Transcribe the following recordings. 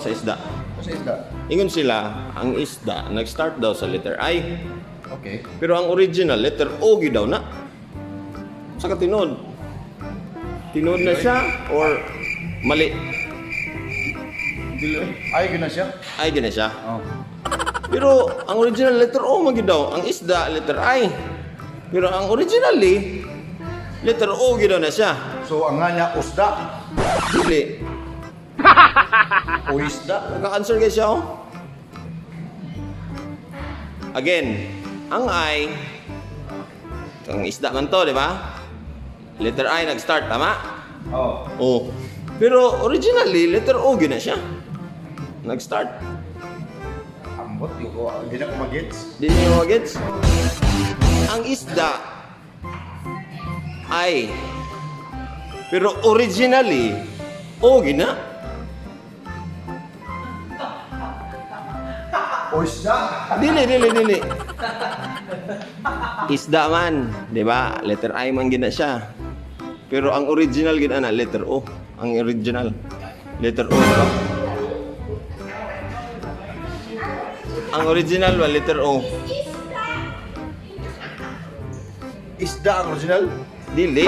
Sa isda. Sa isda. Ingon sila, ang isda nag-start daw sa letter I. Okay. Pero ang original letter O gyud daw na. Sa katinod. Tinod na siya or mali? Ay, guna siya. I gyud na siya. Oh. Pero ang original letter O man gyud daw, ang isda letter I. Pero ang originally letter O gyud daw na siya. So, ang nga niya, usda. Dili. O isda. Naka-answer guys siya oh. Again, ang I, ang isda man to, di ba? Letter I nag-start, tama? Oh. Oh. Pero originally, letter O gyud na siya. Nag-start. Ambot, di ko, hindi na ko magets. Di niyo magets? Ang isda I. Pero originally, O gyud na. O isda. Dili, dili, dili. Isda man, di ba? Letter I man gina siya. Pero ang original gina na letter O. Ang original. Letter O, di ba? Ang original ba letter O? Isda ang original. Dili.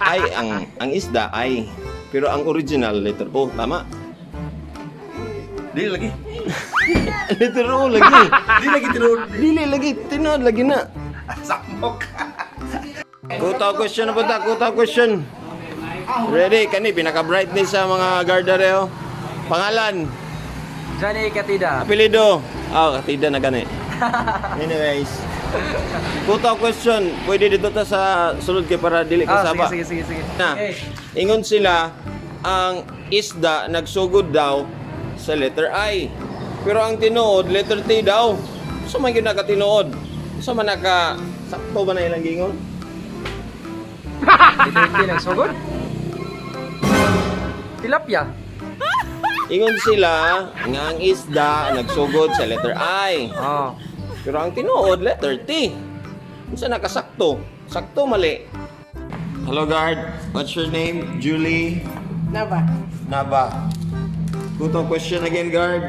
Ay ang isda ay. Pero ang original letter O, tama? Di lagi. Letter O lagi. Di lagi tinuod. Dili lagi, tinuod lagi na. Samok. Kuta question na punta, kuta question. Ready kani pinaka bright ni sa mga garda reo. Pangalan, Johnny Katida. apelyido. Ah, katida na gani. Anyways. Kuta question, pwede dito ta sa sulod kay para dili ka Ah, saba. sige, sige, sige, sige. Na. Okay. Ingon sila ang isda nagsugod daw sa letter I. Pero ang tinuod letter T daw. So man gyud nakatinuod. So man naka sakto ba na ilang gingon? Ito yung nagsugod? Tilapia. Ingon sila nga ang isda nagsugod sa letter I. Oh. Pero ang tinuod letter T. Unsa nakasakto? Sakto mali. Hello guard, what's your name? Julie Naba. Naba. Kuto question again guard.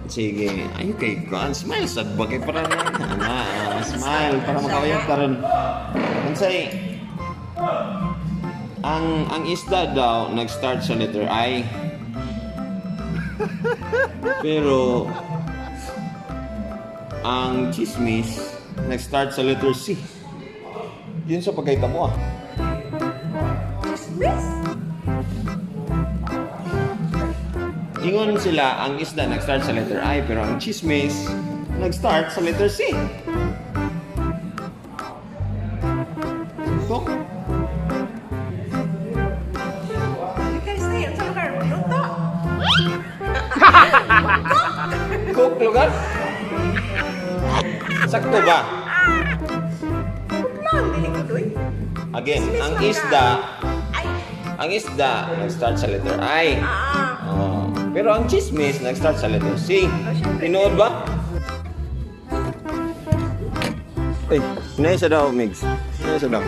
Sige, ayo kay kuan smile sad ba kay para na ana, smile para makauyab karon. Unsay ang isda daw nag-start sa letter I. Pero ang chismis nag-start sa letter C. Yun sa pagkaita mo ah. Chismis? Ingon sila, ang isda nag-start sa letter I, pero ang chismis nag-start sa letter C. So, Letter C, ang sa lugar. Luto. Cook lugar? Sakto ba? Lang, dili ko doy. Again, Chismis ang lang isda, Ay, ang isda nag-start sa letter I. ah. Oh, pero ang chismis nag-start sa letter C. Syempre. Tinuod ba? Ay, hinay sa daw, Migs. Hinay sa daw.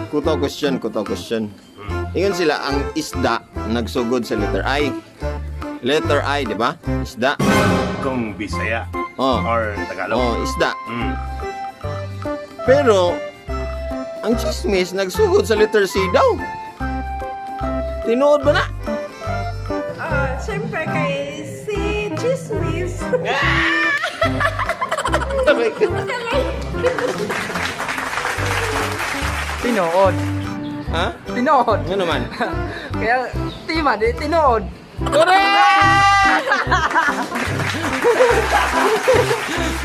Kuto question, kuto question. Ingon sila, ang isda nagsugod sa letter I. Letter I, di ba? Isda. Kung Bisaya Oh. or Tagalog. Oh, isda. Pero, ang chismis nagsugod sa letter C daw. Tinuod ba na? Ah, siyempre kay si Chismis. Tinuod. Ha? Tinuod. Ano naman? Kaya, tima, di tinuod. Correct!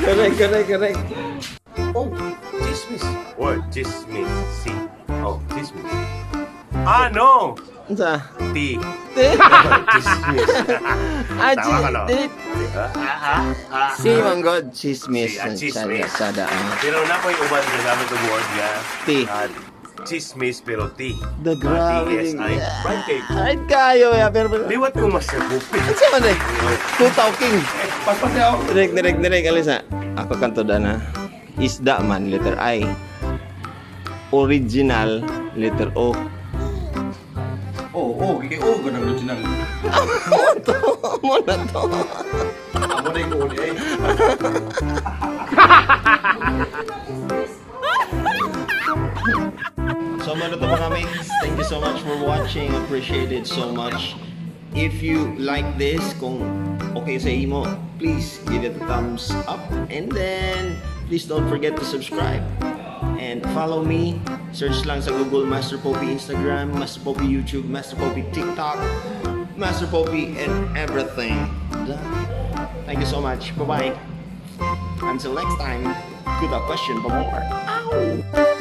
Correct, correct, correct. Oh, chismis. Word, chismis. C. Oh, chismis. Ah, no! Unsa? T. T? Chismis. Ah, Tama ka, no? T. Ah, ah, ah. Si Manggod, chismis. Si, ah, chismis. Sada, sada, ah. Pero na po yung uban gamit ang word nga. T. Ah, chismis pero T. The grabe. T-S-I. Right kay. Ay, kayo ya, pero... Liwat ko mas nagupit. Unsa man eh? Two king. Paspas niya ako. Direk, direk, direk. Alis na. Ako kanto na. Isda man, letter I. Original, letter O. Oo, oh, kay O ganang original. Mo to. Mo na to. Amo na yung uli eh. So mao to, mga mates. Thank you so much for watching. Appreciate it so much. If you like this, kung okay sa imo, please give it a thumbs up. And then, please don't forget to subscribe. And follow me. Search lang sa Google Master Popey Instagram, Master Popey YouTube, Master Popey TikTok, Master Popey and everything. Thank you so much. Bye-bye. Until next time, good question for more. Ow!